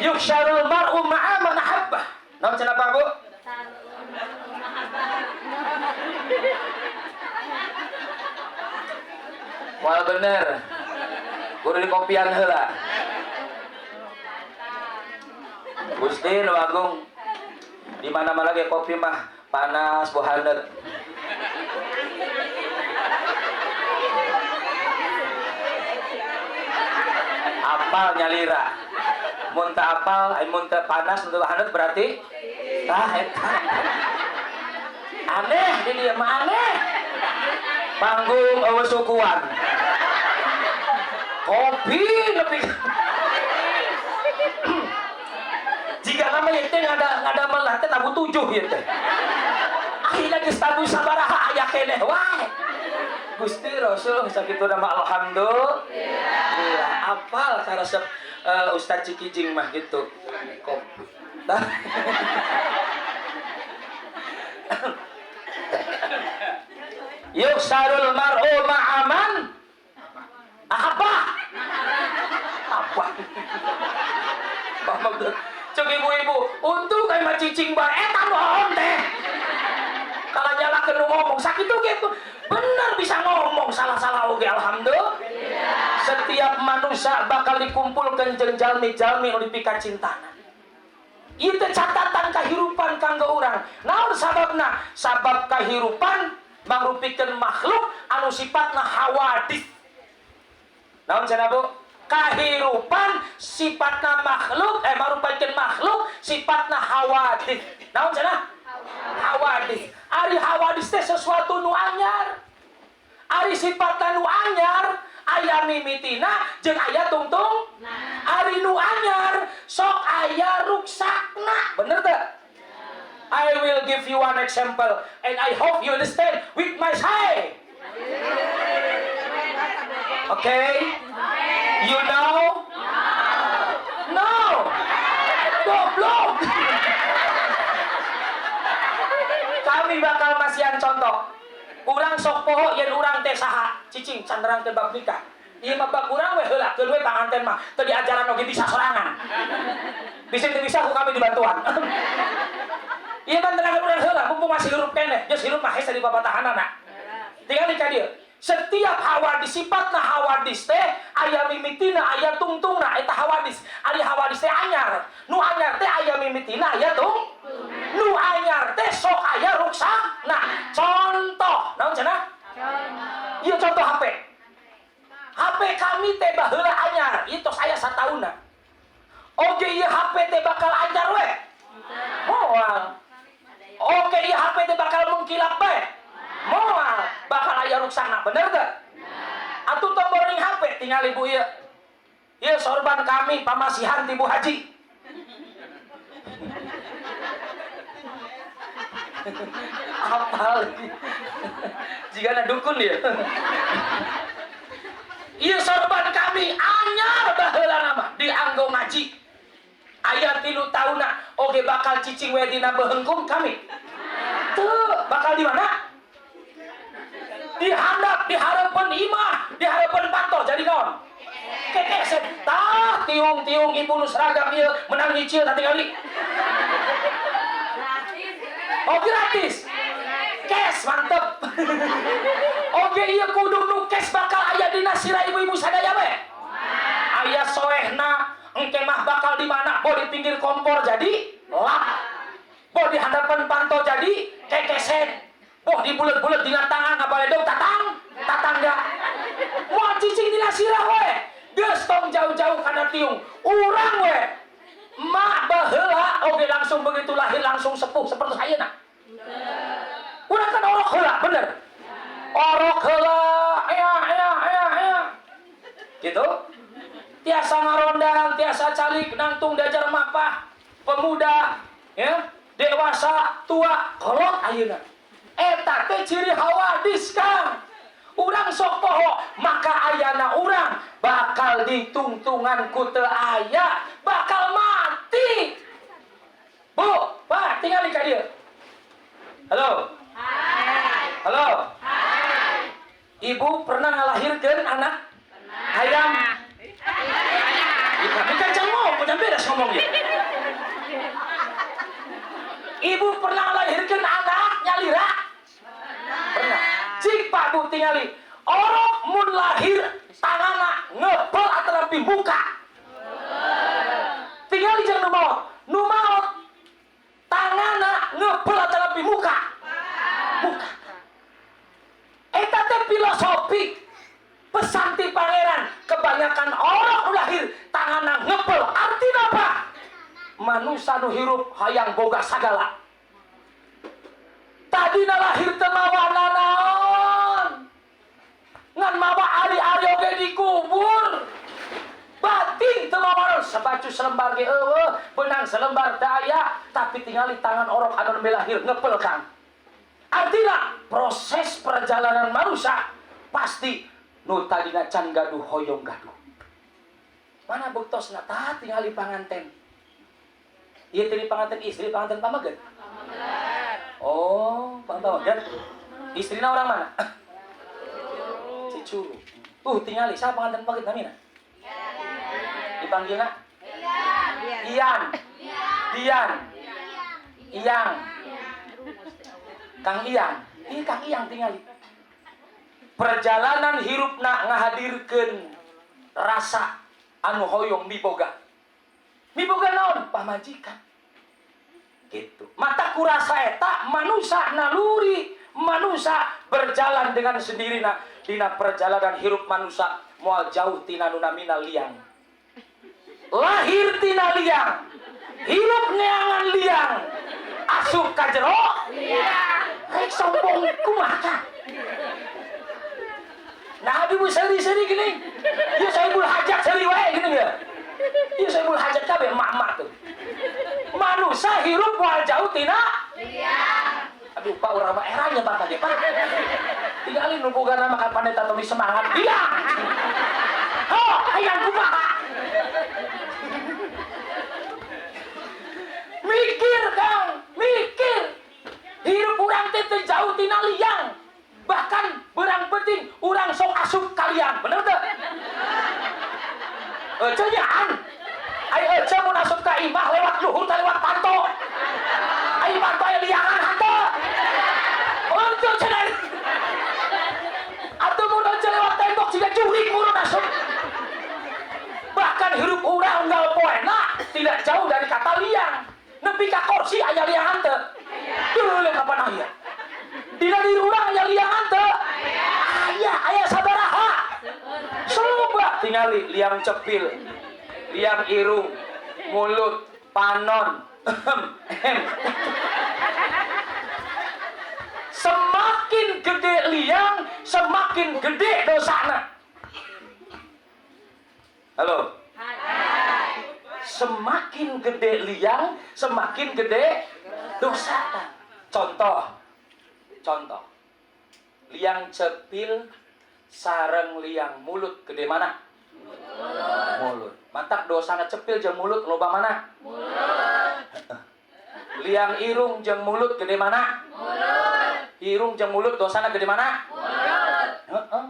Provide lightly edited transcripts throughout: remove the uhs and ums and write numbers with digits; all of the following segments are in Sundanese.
Yuhsyarul mar'u ma'a man ahabbah. Naon cenah, Pak, Bu? Moal bener. Kudu dikopian heula. Gusti nu agung, di mana-mana ge kopi mah panas boh haneut. Apal nyalira. Mun teu apal, ai mun teu panas mun teu haneut berarti tah eta. Aneh di dieu mah, aneh. Panggung euweuh sukuan. Kopi lebih. Jika nama ieu teh ngadamel teh tabuh 7 ieu teh. Akhirnya geus tabuh sabaraha aya keneh wae. Gusti Rasul sakitu nama alhamdulillah. Apal karesep Ustaz Cikijing mah gitu. Kopi. Tah. Yuhsyarul mar'u ma'aman apa? Apa? Apa? Cek ibu-ibu, untung kayak mah cicing bae eta nu teh. Kalau nyalakeun nu ngomong sakitu gitu. Bener bisa ngomong salah-salah oge alhamdulillah. Setiap manusia bakal dikumpulkan jeung jalmi-jalmi nu dipika cintana. Ieu teh catatan kahirupan kanggo urang. Naon sababna? Sabab kahirupan mangrupikeun makhluk anu sifatna hawadis. Naon cenah, Bu? Kahirupan sifatna makhluk, marupakeun makhluk sifatna hawadis. Naon cenah? Hawadis. Ari hawadis teh sesuatu nu anyar. Ari sifatna nu anyar aya mimitina jeung aya tungtung. Ari nu anyar sok aya ruksakna. Bener teu? I will give you one example and I hope you understand with my say. Okay? You know? No. Goblok. Kami bakal masihan contoh. Urang sok poho yen urang teh saha. Cicing can nerangkeun bab nikah. Ieu mah bab urang we heula, keun we panganten mah. Teu diajaran oge bisa sorangan. Bisa teu bisa ku kami dibantuan. Ieu mah nerangkeun urang heula, mumpung masih hirup keneh. Geus hirup mah hese di papatahanana. Tinggal di ka dieu. Setiap hawadis sifatna hawadis teh aya mimitina aya tungtungna eta hawadis. Ari hawadis teh anyar. Nu anyar teh aya mimitina aya tung. Nu anyar teh sok aya ruksak. Nah, contoh naon cenah? Ieu contoh HP. HP kami teh baheula anyar, ieu tos aya sataunna. Oge ieu HP teh bakal anyar we. Moal. Oke ieu HP teh bakal mengkilap we. Moal, bakal aya ruksakna, bener teu? Atuh tong boring HP tinggal ibu ieu. Ieu sorban kami pamasihan ti Bu Haji. Apal jigana dukun dia. Ieu sorban kami anyar baheula nama dianggo ngaji. Aya 3 taunna oge bakal cicing we dina beheungkum kami. Teu, bakal di mana? Dihandap, dihareupeun imah, dihareupeun panto jadi naon? Kekeset. Tah tiung-tiung ibu nu seragam ieu menang nyicil katingali. Oh gratis. Cash mantep. Oge ieu kudu nu cash bakal aya dina sirah ibu-ibu sadaya we. Aya soehna engke mah bakal di mana? Boh di pinggir kompor jadi lap. Boh di hadapan panto jadi kekeset. Boh di bulet-bulet dina tangan ngabaledog tatang tatangga. Moal cicing dina sirah we. Geus tong jauh-jauh kana tiung. Urang we. Mak baheula oge langsung begitu lahir langsung sepuh seperti ayeuna. Urang kan orok heula, bener. Orok heula, aya aya aya aya. Gitu. Tiasa ngarondang, tiasa calik nangtung diajar mapah. Pemuda, ya, dewasa, tua, kolot ayeuna. Eta teh ciri hawadis, Kang. Urang sok poho, maka ayana urang bakal ditungtungan ku teu aya, bakal mati. Bu, Pak, tinggal ka dieu. Halo. Hai. Halo. Hai. Ibu pernah ngalahirkeun anak? Pernah. Hayam. Ih, kami kan can ngomong, can beres ngomong ya. Tingali orok mun lahir tanganna ngepel atanapi muka. Tingali jeung nu maot, nu maot tanganna ngepel atanapi muka. Muka. Eta teh filosofi pesan ti pangeran. Kebanyakan orang nu lahir tanganna ngepel, artinya apa? Manusia nu hirup hayang boga sagala. Tadina lahir teu mawa nanaon, ngan mawa ari-ari oge dikubur. Batin teu mawa naon, sebacu selembar ge eueuh, benang selembar teu aya, tapi tingali tangan orok anu nembe lahir ngepel, Kang. Artinya proses perjalanan manusia pasti nu tadina can gaduh hoyong gaduh. Mana buktosna? Tah, tingali panganten. Ieu teh panganten istri, panganten pameget? Oh, pameget. Istrina orang mana? Cicurug. Tingali siapa panganten pameget namina? Dipanggilna? Ian. Dian. Iyang. Kang Iyang. Ih, Kang Iyang tingali. Perjalanan hirupna ngahadirkeun rasa anu hoyong miboga. Miboga naon? Pamajikan. Gitu. Mata kurasa eta manusia naluri, manusia berjalan dengan sendirinya dina perjalanan hirup manusia moal jauh tina nu namina liang. Lahir tina liang, hirup neangan liang, asup ka jero liang. Rek sombong kumaha? Nah, ibu seri-seri gini. Ya sohibul hajat seri wae gini ya. Ya sohibul hajat kabeh emak-emak tuh. Manusia hirup moal jauh tina liang. Aduh, Pak, urang mah eranya Pak tadi, Pak. Tinggalin nu boga nama kan pandeta tong semangat. Liang. Ho, hayang kumaha? Mikir, Kang, mikir. Hirup urang teh teu jauh tina liang. Bahkan berang penting urang sok asup kalian, bener teu? Ece nyaan. Ai ece mun asup ka imah lewat luhur teh lewat panto. Ai panto aya liangan hanteu. Untuk cenah. Atuh mun ece lewat tembok siga jurig murun asup. Bahkan hirup urang unggal poena tidak jauh dari kata liang. Nepi ka kursi aya liangan teu? Deuleung kapan aya? Dina diri urang aya liangan teu? Aya, aya sabaraha? Coba tingali liang cepil, liang irung, mulut, panon. Semakin gede liang, semakin gede dosana. Halo. Semakin gede liang, semakin gede dosa. Contoh, contoh. Liang cepil sareng liang mulut gede mana? Mulut. Mulut. Mantak dosana cepil jeung mulut loba mana? Mulut. Liang irung jeung mulut gede mana? Mulut. Irung jeung mulut dosana gede mana? Mulut. Heeh.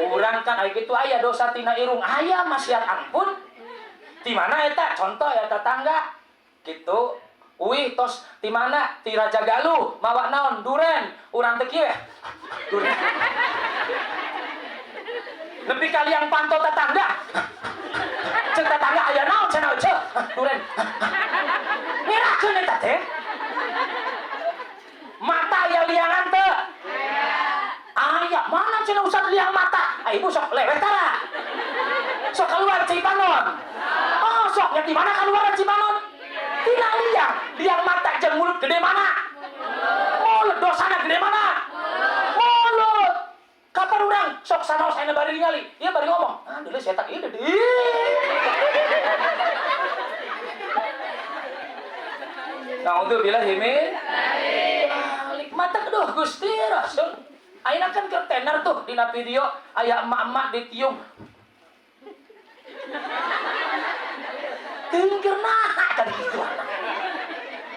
Urang kan aya kitu aya dosa tina irung, aya maksiat ampun. Di mana eta? Contoh ya tetangga. Gitu. Uih tos di mana? Ti Raja Galuh mawa naon? Duren. Urang teh kieu. Duren. Nepi ka liang panto tetangga. Ceuk tetangga aya naon cenah euceuh? Duren. Ngerakeun eta teh. Mata aya liangan teu? Aya. Mana cenah usah liang mata? Ah, ibu sok leweh tara. Sok keluar Cipanon. Oh, sok nya di mana keluar Cipanon? Tina liang. Liang mata jeung mulut gede mana? Mulut. Dosana gede mana? Mulut. Kapan urang sok sanaos ayeuna bari ningali? Ieu bari ngomong. Ah, deuleu setan ieu deui. Naudzubillah min dzalik. Mata aduh Gusti Rasul. Ayeuna kan keur tenar tuh dina video aya emak-emak ditiung. Teuing keur naha tadi kitu anak.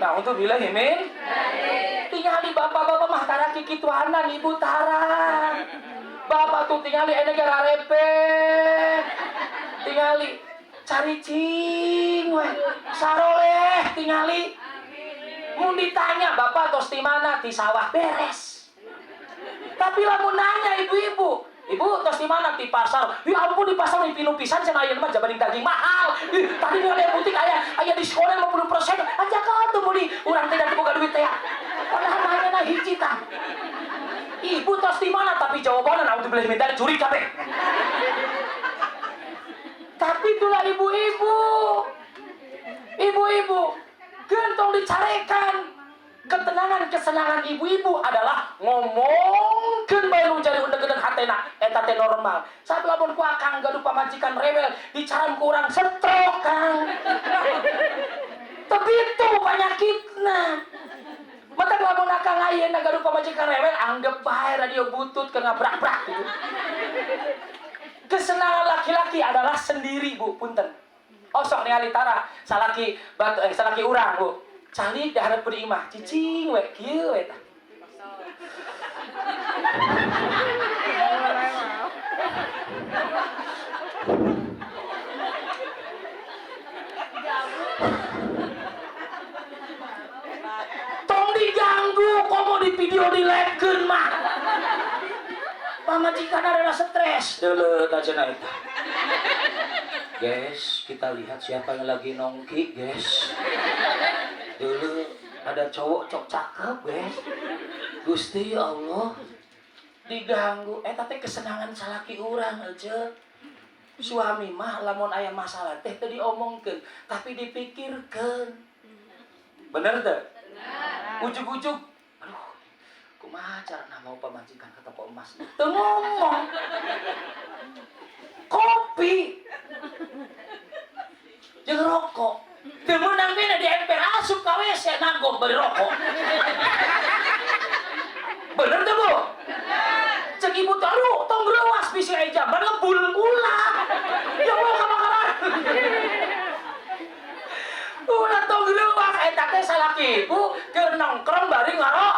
Naudzubillah min dzalik. Tingali bapak-bapak mah tara kikituanan, ibu tara. Bapak tuh tingali ayeuna ge rarepe. Tingali caricing we. Saroleh tingali. Mun ditanya bapak tos di mana? Di sawah beres. Tapi lamun nanya ibu-ibu, ibu tos di mana? Di pasar. Ya ampun di pasar pinuh pisan cenah ayeuna mah jabaning daging mahal. Ih, tadi ningali butik aya aya diskon 50%. Aja ka atuh meuli urang teh da boga duit teh. Padahal nanya hiji tah. Ibu tos di mana? Tapi jawabannya naudzubillah min dzalik curi kabeh. Tapi itulah ibu-ibu. Ibu-ibu gentong dicarekan. Ketenangan kesenangan ibu-ibu adalah ngomongkeun bae nu jadi undeg-undeg hatena eta teh normal. Saat lamun ku akang gaduh pamajikan rewel dicaram ku urang stroke kang. Tapi itu penyakitna. Mata lamun akang ayeuna gaduh pamajikan rewel anggap bae radio butut keur ngabrak-brak gitu. Kesenangan laki-laki adalah sendiri bu, punten. Osok ningali tara salaki batu salaki urang bu. Calik diharap di imah, cicing we kieu we tah. Tong diganggu, komo di video dilekeun mah. Pamajikan adalah stres. Deuleut aja na eta. Guys, kita lihat siapa yang lagi nongki, guys. Dulu ada cowok cok cakep, guys. Gusti Allah diganggu. Eta teh kesenangan salaki urang aja. Suami mah lamun aya masalah teh teu diomongkeun, tapi dipikirkeun. Bener teu? Ujug-ujug, aduh, kumaha carana mau pamajikan ka toko emas? Teu ngomong. Kopi jeung rokok. Teu meunang bina di emper asup ka WC nagok bari rokok. Bener teu, Bu? Cek ibu teh aduh tong reuas bisi aya jamban ngebul ulah. Ya Allah kebakaran. Ulah tong reuas eta teh salaki ibu keur nongkrong bari ngarok.